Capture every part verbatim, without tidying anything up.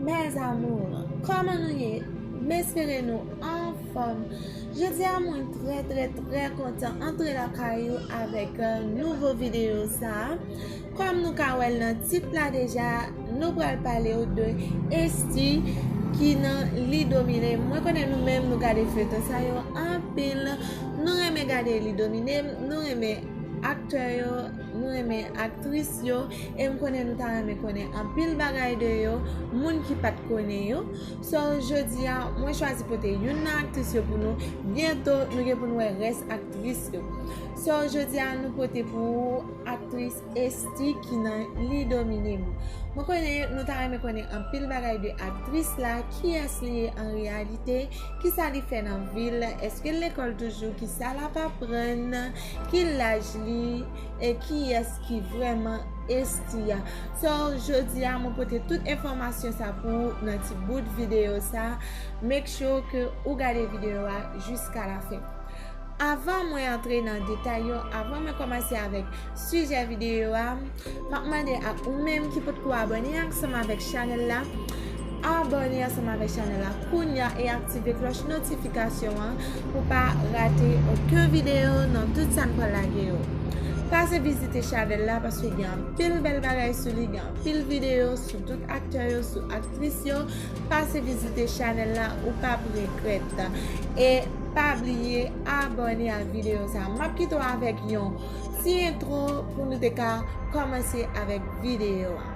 Mes amours, kòman nou ye? M espere nou anfòm. Jodi a, mwen trè, trè, trè kontan antre lakay ou avèk, euh, nouvo videyo sa a. Kòm nou ka wè l nan tit la deja, nou pral pale w de Esthie ki nan Li Domine. Mwen konnen nou menm nou gade feyton sa yo anpil. Nou renmen gade Li Domine, nou renmen aktè yo, nou renmen aktris yo, e m konnen nou ta renmen konnen anpil bagay de yo, moun ki pa t konnen yo. So, jodi a, mwen chwazi pote youn nan aktris yo pou nou. Byento, nou gen pou n wè rès aktris yo. So, jodi a, nou pote pou ou aktris Esthie ki nan Li Domine m. Mwen konnen nou ta renmen konnen anpil bagay de aktris la, kiyès li ye an reyalite, kisa li fè nan vi l, èske l lekòl toujou, kisa l ap aprann, ki laj li, e kiyès ki vrèman Esthie a. So, jodi a, mwen pote tout enfòmasyon sa pou ou nan ti bout videyo sa. Make sure ke ou gade videyo a jiska la fen. Avan mwen antre nan detay yo, avan mwen kòmanse avèk sijè videyo a, m ap mande ak ou menm ki potko abòne ansanm avèk chanèl la, abòne ansanm avèk chanèl la kounya e aktive klòch notifikasyon an pou pa rate okenn videyo nan tout sa n pral lage yo. Pase vizite chanèl la paske gen anpil bèl bagay sou li, gen anpil videyo sou tout aktè yo, sou aktris yo. Pase vizite chanèl la, ou p ap regrèt. E pa bliye abòne ak videyo sa. M ap kite w avèk yon ti entwo pou nou te ka kòmanse avèk videyo a.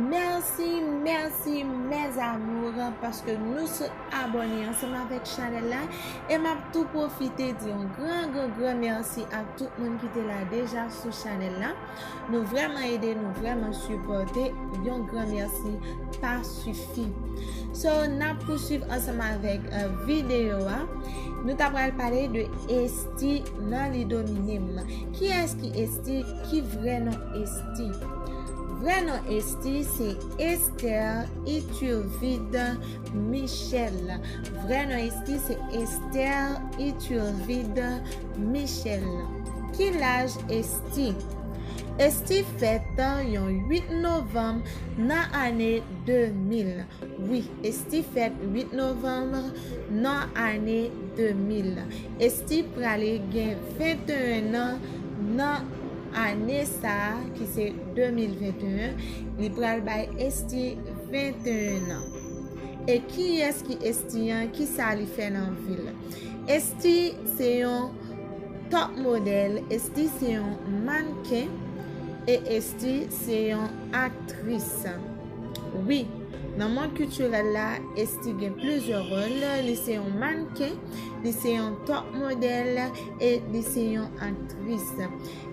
Mèsi, mèsi, mes amours, paske nou sot abòne ansanm avèk chanèl la. E m ap tou pwofite di yon gran, gran, gran mèsi ak tout moun ki te la deja sou chanèl la. Nou vrèman ede, nou vrèman sipòte. Yon gran mèsi pa sifi. So, n ap pouswiv ansanm avèk, euh, videyo a. Nou ta pral pale de Esthie nan Li Domine m. Kiyès ki Esthie? Ki vrè non Esthie? Vrè non Esthie se Esther Ithurvide Michel. Vrè non Esthie se Esther Ithurvide Michel. Ki laj Esthie? Esthie fèt yon uit novanm nan ane de mil. Wi, Esthie fèt uit novanm nan ane de mil. Esthie prale gen venteyen an nan ane sa a, ki se de mil venteyen. Li pral bay Esthie venteyen an. E kiyès ki Esthie an? Kisa li fè nan vi l? Esthie se yon top model, Esthie se yon mannken, e Esthie se yon aktris. Wi, nan mond kiltirèl la, Esthie gen plizyè wòl. Li se yon mannken, li se yon top model, e li se yon aktris.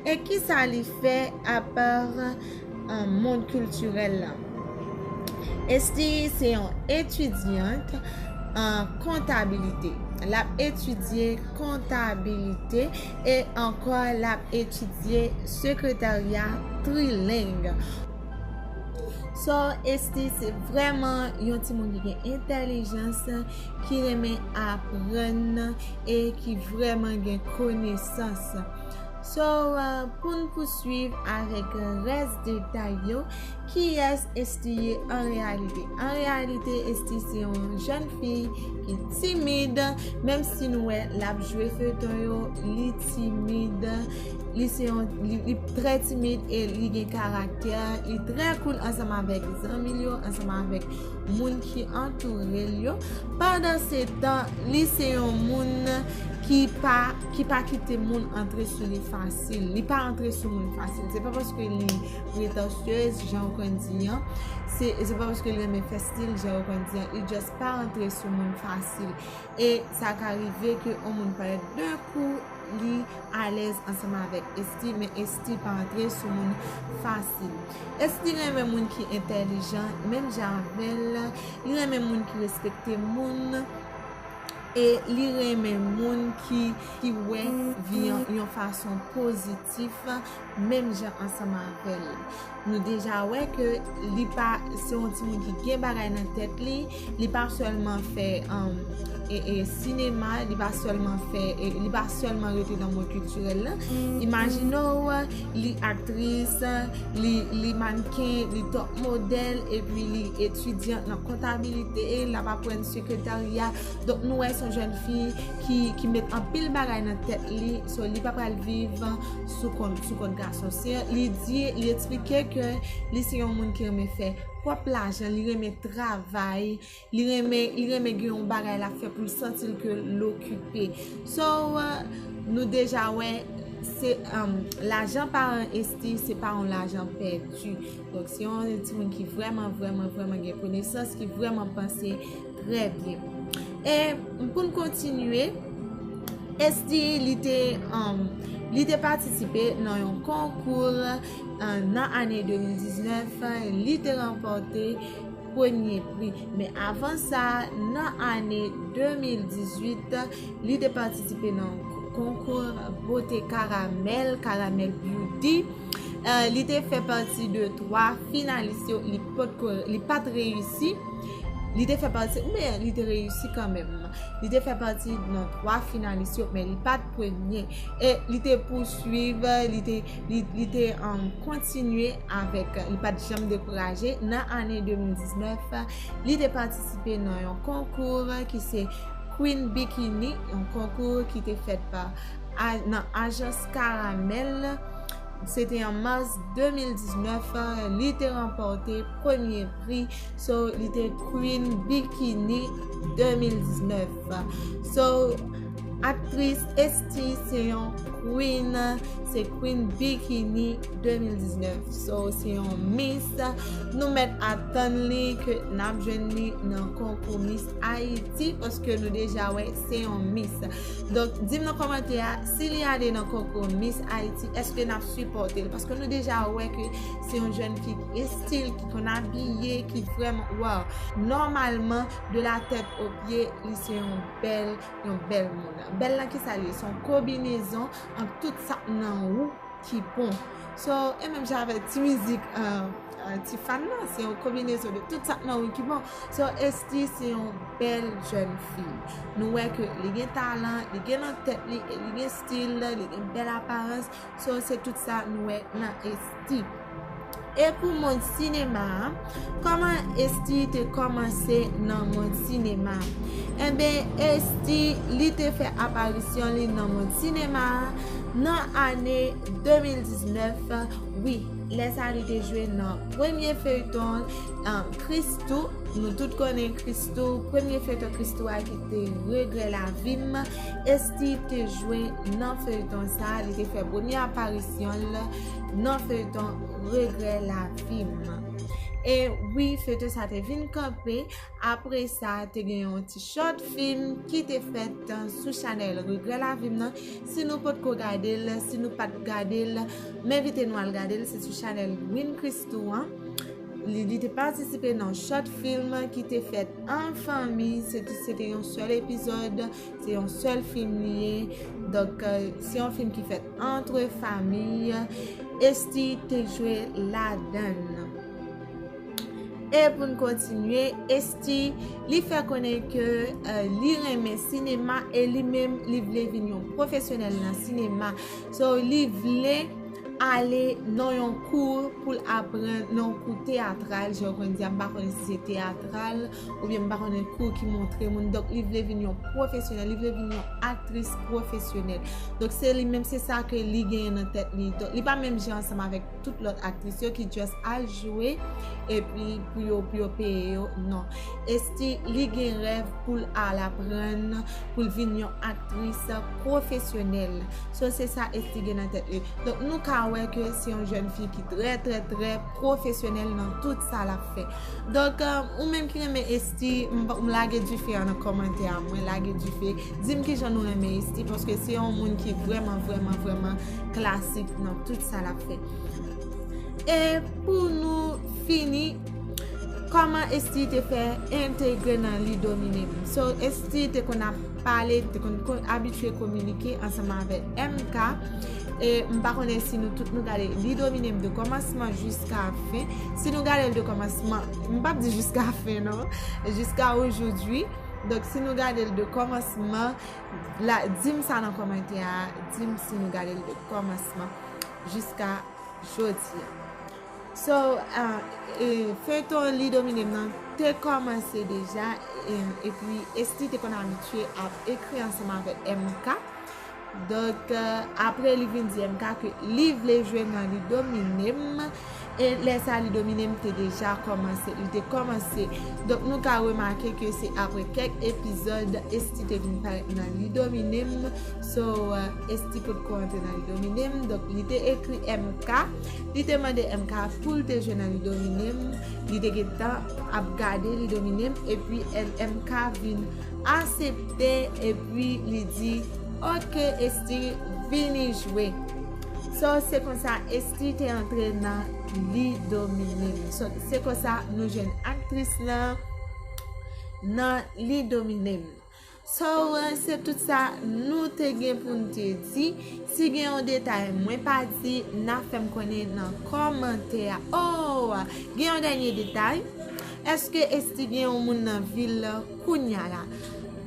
E kisa li fè apa, euh, mond kiltirèl la? Esthie se yon etidyant an kontabilite. L ap etidye kontabilite e ankò l ap etidye sekretarya trileng. So, Esthie se vrèman yon timoun ki gen entèlijans, ki renmen aprann e ki vrèman gen konesans. So, euh, pou n pouswiv avèk rès detay yo, kiyès Esthie ye an reyalite? An reyalite, Esthie se yon jèn fi ki timid, menm si nou wè l ap jwe feyton yo, li timid, li se yon, li, li trè timid e li gen karaktè, li trè cool ansanm avèk zanmi l yo, ansanm avèk moun ki antoure l yo. Pandansetan, li se yon moun ki pa, ki pa kite moun antre sou li fasil. Li pa antre sou moun fasil. Se pa paske li pretansyez, jan ou konn di an. Se, se pa paske li renmen fè stil, jan ou konn di an. Li just pa antre sou moun fasil. E sa ka rive ke yon moun parèt de kou, li alèz ansanm avèk Esthie, men Esthie pa antre sou moun fasil. Esthie renmen moun ki entèlijan, menm jan avè l, li renmen moun ki respekte moun. E li renmen moun ki, ki wè vi an yon fason pozitif, menm jan ansanm avè l. Nou deja wè ke li pa, se yon timoun ki gen bagay nan tèt li, li pa sèlman fè, um, e, e, sinema, li pa sèlman fè, e, li pa sèlman rete nan mond kiltirèl la. Imajine w, li aktris, li, li mannken, li top modèl, epi li etidyant nan kontabilite, l ap aprann sekretarya. Donk nou wè se yon jèn fi ki, ki met anpil bagay nan tèt li, so li pa pral viv sou kont, sou kont gason. Se, li di, li eksplike ke li se yon moun ki renmen fè pwòp lajan, li renmen travay, li renmen, li renmen gen yon bagay l ap fè pou l santi l ke l okipe. So, uh, nou deja wè, se, um, lajan paran Esthie, se pa yon lajan pèdi. Donk, se yon timoun ki vrèman, vrèman, vrèman gen konesans, ki vrèman panse trè byen. E pou n kontinye, Esthie, li te, um, li te patisipe nan yon konkou, uh, nan ane de mil diznèf, li te ranpòte premye pri. Men avan sa, nan ane de mil dizuit, li te patisipe nan konkou bote Karamèl, Karamèl Beauty. Uh, li te fè pati de twa finalis yo, li potko, li pa t reyisi. Li te fè pati, men li te reyisi kanmenm. Li te fè pati nan twa finalis yo, men li pa t premye. E li te pouswiv, li te, li, li te, um, kontinye avèk, li pa t janm dekouraje. Nan ane de mil diznèf, li te patisipe nan yon konkou ki se Queen Bikini, yon konkou ki te fèt pa, a, nan ajans Karamèl. Se te an mas de mil diznèf, li te ranpòte premye pri. So, li te Queen Bikini de mil diznèf. So, aktris Esthie se yon queen, se Queen Bikini de mil diznèf. So, se yon Miss. Nou mèt atann li ke n ap jwenn li nan konkou Miss Haïti, paske nou deja wè se yon Miss. Donk, di m nan kòmantè a, si li ale nan konkou Miss Haïti, èske n ap sipòte l? Paske nou deja wè ke se yon jèn fi ki gen stil, ki konn abiye, ki vrèman, waw. Nòmalman, de la tèt o pye, li se yon bèl, yon bèl moun. Bèl nan kisa li ye? Se yon konbinezon ant tout sa k nan ou ki bon. So, e menm jan avèk ti mizik, uh, uh, Tifàn nan, se yon konbinezon de tout sa k nan ou ki bon. So, Esthie se yon bèl jèn fi. Nou wè ke li gen talan, li gen nan tèt li, e li gen stil, li gen bèl aparans. So, se tout sa nou wè nan Esthie. E pou mond sinema a, kòman Esthie te kòmanse nan mond sinema? Enben, Esthie, li te fè aparisyon li nan mond sinema a nan ane de mil diznèf. Wi, lè sa li te jwe nan premye feyton, uh, Christoo. Nou tout konnen Christoo, premye feyton Christoo a ki te Regrè Lavi m. Esthie te jwe nan feyton sa, li te fè premye aparisyon l nan feyton Regrè Lavi m. E wi, feyton sa te vin kanpe. Apre sa, te gen yon ti short film ki te fèt, uh, sou chanèl Regrè Lavi m nan. Si nou potko gade l, si nou pa t gade l, m envite nou al gade l, se sou chanèl Win Christoo an. Li, li te patisipe nan short film ki te fèt an fanmi, se te, se te yon sèl epizòd, se yon sèl film li ye. Donk, uh, se yon film ki fèt antre fanmi. Esthie te jwe ladan l. E pou n kontinye, Esthie, li fè konnen ke, uh, li renmen sinema e li menm, li vle vin yon pwofesyonèl nan sinema. So, li vle ale nan yon kou pou l aprann, nan yon kou teyatral, jan yo konn di a, m pa konnen si se teyatral, oubyen m pa konnen kou ki montre moun. Donk, li vle vin yon pwofesyonèl, li vle vin yon aktris pwofesyonèl. Donk, se li menm, se sa ke li genyen nan tèt li. Donk, li pa menm jan ansanm avèk tout lòt aktris yo ki just al jwe, epi pou yo, pou yo peye yo, non. Esthie, li gen rèv pou l al aprann, pou l vin yon aktris pwofesyonèl. So, se sa Esthie gen nan tèt li. Donk, nou ka wè ke se yon jèn fi ki trè, trè, trè pwofesyonèl nan tout sa l ap fè. Donk, euh, ou menm ki renmen Esthie, m, m lage dife a nan kòmantè a mwen, lage dife. Di m kijan nou renmen Esthie, paske se yon moun ki vrèman, vrèman, vrèman klasik nan tout sa l ap fè. E pou nou fini, Kòman Esthie te fè entegre nan Li Domine M? So, Esthie te konn ap pale, te konn, konn abitye kominike ansanm avèk M K. E m pa konnen si nou tout nou gade Li Domine M de kòmansman jiska fen. Si nou gade l de kòmansman, m p ap di jiska fen non, jiska ojodwi. Donk, si nou gade l de kòmansman, la, di m sa nan kòmantè a, di m si nou gade l de kòmansman jiska jodi a. So, uh, e, feyton Li Domine M nan te kòmanse deja, e, epi Esthie te konn abitye ap ekri ansanm avèk M K. Donk, uh, apre li vin di M K ke li vle jwe nan Li Domine M, e lè sa Li Domine M te deja kòmanse, li te kòmanse. Donk, nou ka remake ke se apre kèk epizòd Esthie te vin parèt nan Li Domine M. So, uh, Esthie potko antre nan Li Domine M. Donk, li te ekri M K. Li te mande M K pou l te jwe nan Li Domine M. Li te gentan ap gade Li Domine M. Epi M K vin aksepte. Epi li di, "Ok, Esthie, vini jwe." So, se konsa Esthie te antre nan Li Domine M. So, se konsa nou jwenn aktris lan nan Li Domine M. So, uh, se tout sa nou te gen pou n te di. Si gen yon detay mwen pa di, n a fè m konnen nan kòmantè a. Oh, gen yon dènye detay. Èske Esthie gen yon moun nan vi l kounya la?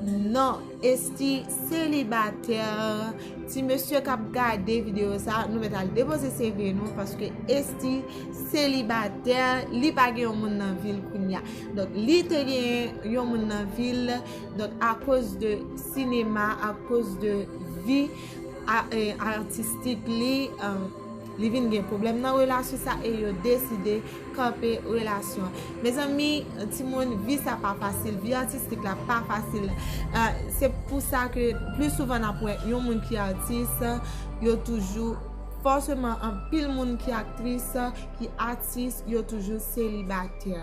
Non, Esthie selibatè. Ti mesye k ap gade videyo sa, nou mèt al depoze C V nou, paske Esthie selibatè, li pa gen yon moun nan vi l kounya. Donk, li te gen yon moun nan vi l, donk, akoz de sinema, akoz de vi a, e, atistik li, e, li vin gen pwoblèm nan relasyon sa e yo deside kanpe relasyon an. Mezanmi, timoun, vi sa pa fasil, vi atistik la pa fasil. E, se pou sa ke pli souvan n ap wè yon moun ki atis, yo toujou, fòseman anpil moun ki aktris, ki atis, yo toujou selibatè.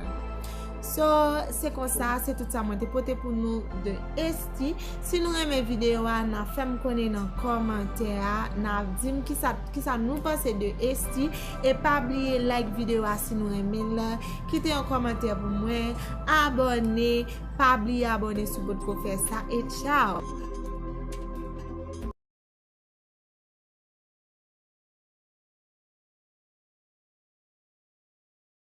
So, se konsa, se tout sa mwen te pote pou nou de Esthie. Si nou renmen videyo a, n a fè m konnen nan kòmantè a, n a di m kisa, kisa nou panse de Esthie. E pa bliye like videyo a si nou renmen l, kite yon kòmantè pou mwen, abòne, pa bliye abòne si w potko fè sa, e tchao!